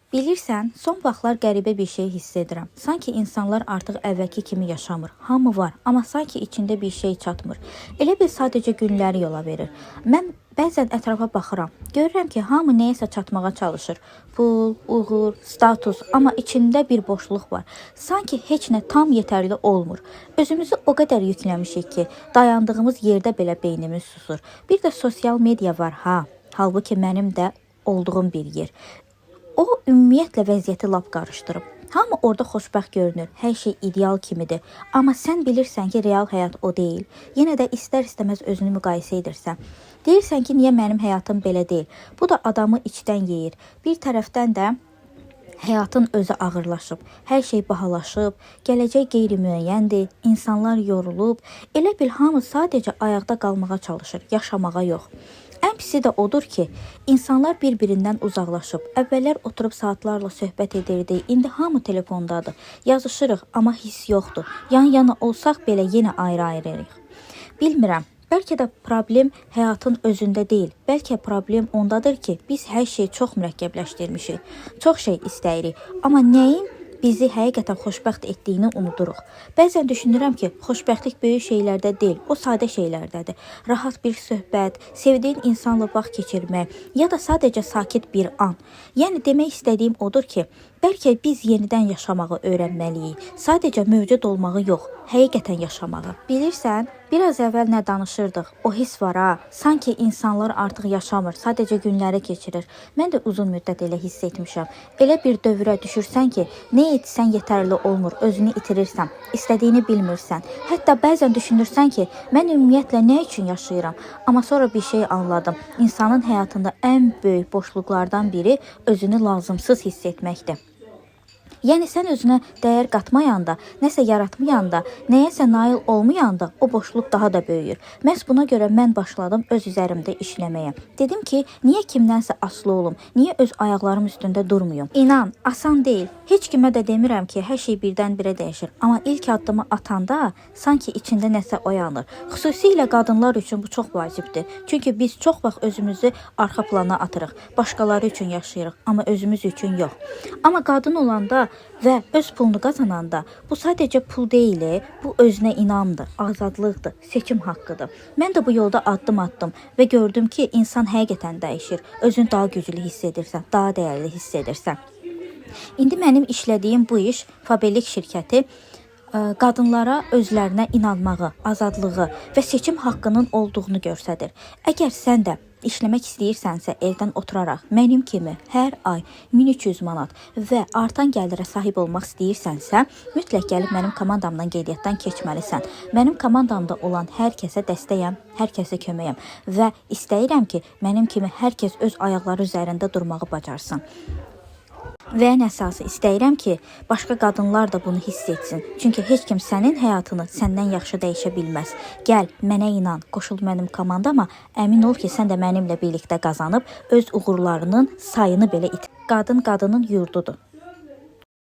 Bilirsən, son vaxtlar qəribə bir şey hiss edirəm. Sanki insanlar artıq əvvəlki kimi yaşamır. Hamı var, amma sanki içində bir şey çatmır. Elə bil sadəcə günləri yola verir. Mən bəzən ətrafa baxıram. Görürəm ki, hamı nəyəsə çatmağa çalışır. Pul, uğur, status, amma içində bir boşluq var. Sanki heç nə tam yetərli olmur. Özümüzü o qədər yükləmişik ki, dayandığımız yerdə belə beynimiz susur. Bir də sosial media var ha. Halbuki mənim də olduğum bir yer. O ümumiyyətlə vəziyyəti lap qarışdırıb. Hamı orada xoşbəxt görünür, hər şey ideal kimidir. Amma sən bilirsən ki, real həyat o deyil. Yenə də istər-istəməz özünü müqayisə edirsən. Deyirsən ki, niyə mənim həyatım belə deyil? Bu da adamı içdən yeyir. Bir tərəfdən də həyatın özü ağırlaşıb, hər şey bahalaşıb, gələcək qeyri-müəyyəndir, insanlar yorulub. Elə bil hamı sadəcə ayaqda qalmağa çalışır, yaşamağa yox. Ən pisi də odur ki, insanlar bir-birindən uzaqlaşıb. Əvvəllər oturub saatlarla söhbət edirdik, indi hamı telefondadır. Yazışırıq, amma hiss yoxdur. Yan-yana olsaq belə yenə ayrı-ayrıyıq. Bilmirəm, bəlkə də problem həyatın özündə deyil. Bəlkə problem ondadır ki, biz hər şeyi çox mürəkkəbləşdirmişik. Çox şey istəyirik, amma nəyin bizi həqiqətən xoşbəxt etdiyini unuduruq. Bəzən düşünürəm ki, xoşbəxtlik böyük şeylərdə deyil, o sadə şeylərdədir. Rahat bir söhbət, sevdiyin insanla vaxt keçirmək ya da sadəcə sakit bir an. Yəni demək istədiyim odur ki, bəlkə biz yenidən yaşamağı öyrənməliyik. Sadəcə mövcud olmağı yox, həqiqətən yaşamağı. Bilirsən, biraz əvvəl nə danışırdıq? O hiss var ha, sanki insanlar artıq yaşamır, sadəcə günləri keçirir. Mən də uzun müddət elə hiss etmişəm. Elə bir dövrə düşürsən ki, nə etsən yetərli olmur, özünü itirirsən, istədiyini bilmirsən. Hətta bəzən düşünürsən ki, mən ümumiyyətlə nə üçün yaşayıram? Amma sonra bir şey anladım. İnsanın həyatında ən böyük boşluqlardan biri özünü lazımsız hiss etməkdir. Yəni sən özünə dəyər qatmayanda, nəsə yaratmayanda, nəyəsə nail olmayanda o boşluq daha da böyüyür. Məhz buna görə mən başladım öz üzərimdə işləməyə. Dedim ki, niyə kimdənsə asılı olum? Niyə öz ayaqlarım üstündə durmuyum? İnan, asan deyil. Heç kimə də demirəm ki, hər şey birdən-birə dəyişir. Amma ilk addımı atanda sanki içində nəsə oyanır. Xüsusilə qadınlar üçün bu çox vacibdir. Çünki biz çox vaxt özümüzü arxa plana atırıq. Başqaları üçün yaşayırıq, amma özümüz üçün yox. Amma qadın olanda və öz pulunu qazananda bu sadəcə pul deyil, bu özünə inamdır, azadlıqdır, seçim haqqıdır. Mən də bu yolda addım atdım və gördüm ki, insan həqiqətən dəyişir. Özünü daha güclü hiss edirsən, daha dəyərli hiss edirsən. İndi mənim işlədiyim bu iş Faberlic şirkəti qadınlara özlərinə inanmağı, azadlığı və seçim haqqının olduğunu göstərir. Əgər sən də işləmək istəyirsənsə evdən oturaraq mənim kimi hər ay 1300 manat və artan gəlirə sahib olmaq istəyirsənsə, mütləq gəlib mənim komandamdan qeydiyyatdan keçməlisən. Mənim komandamda olan hər kəsə dəstəyəm, hər kəsə köməyəm və istəyirəm ki, mənim kimi hər kəs öz ayaqları üzərində durmağı bacarsın. Və ən əsası istəyirəm ki, başqa qadınlar da bunu hiss etsin. Çünki heç kim sənin həyatını səndən yaxşı dəyişə bilməz. Gəl, mənə inan, qoşul mənim komandama, əmin ol ki, sən də mənimlə birlikdə qazanıb öz uğurlarının sayını belə it. Qadın qadının yurdudur.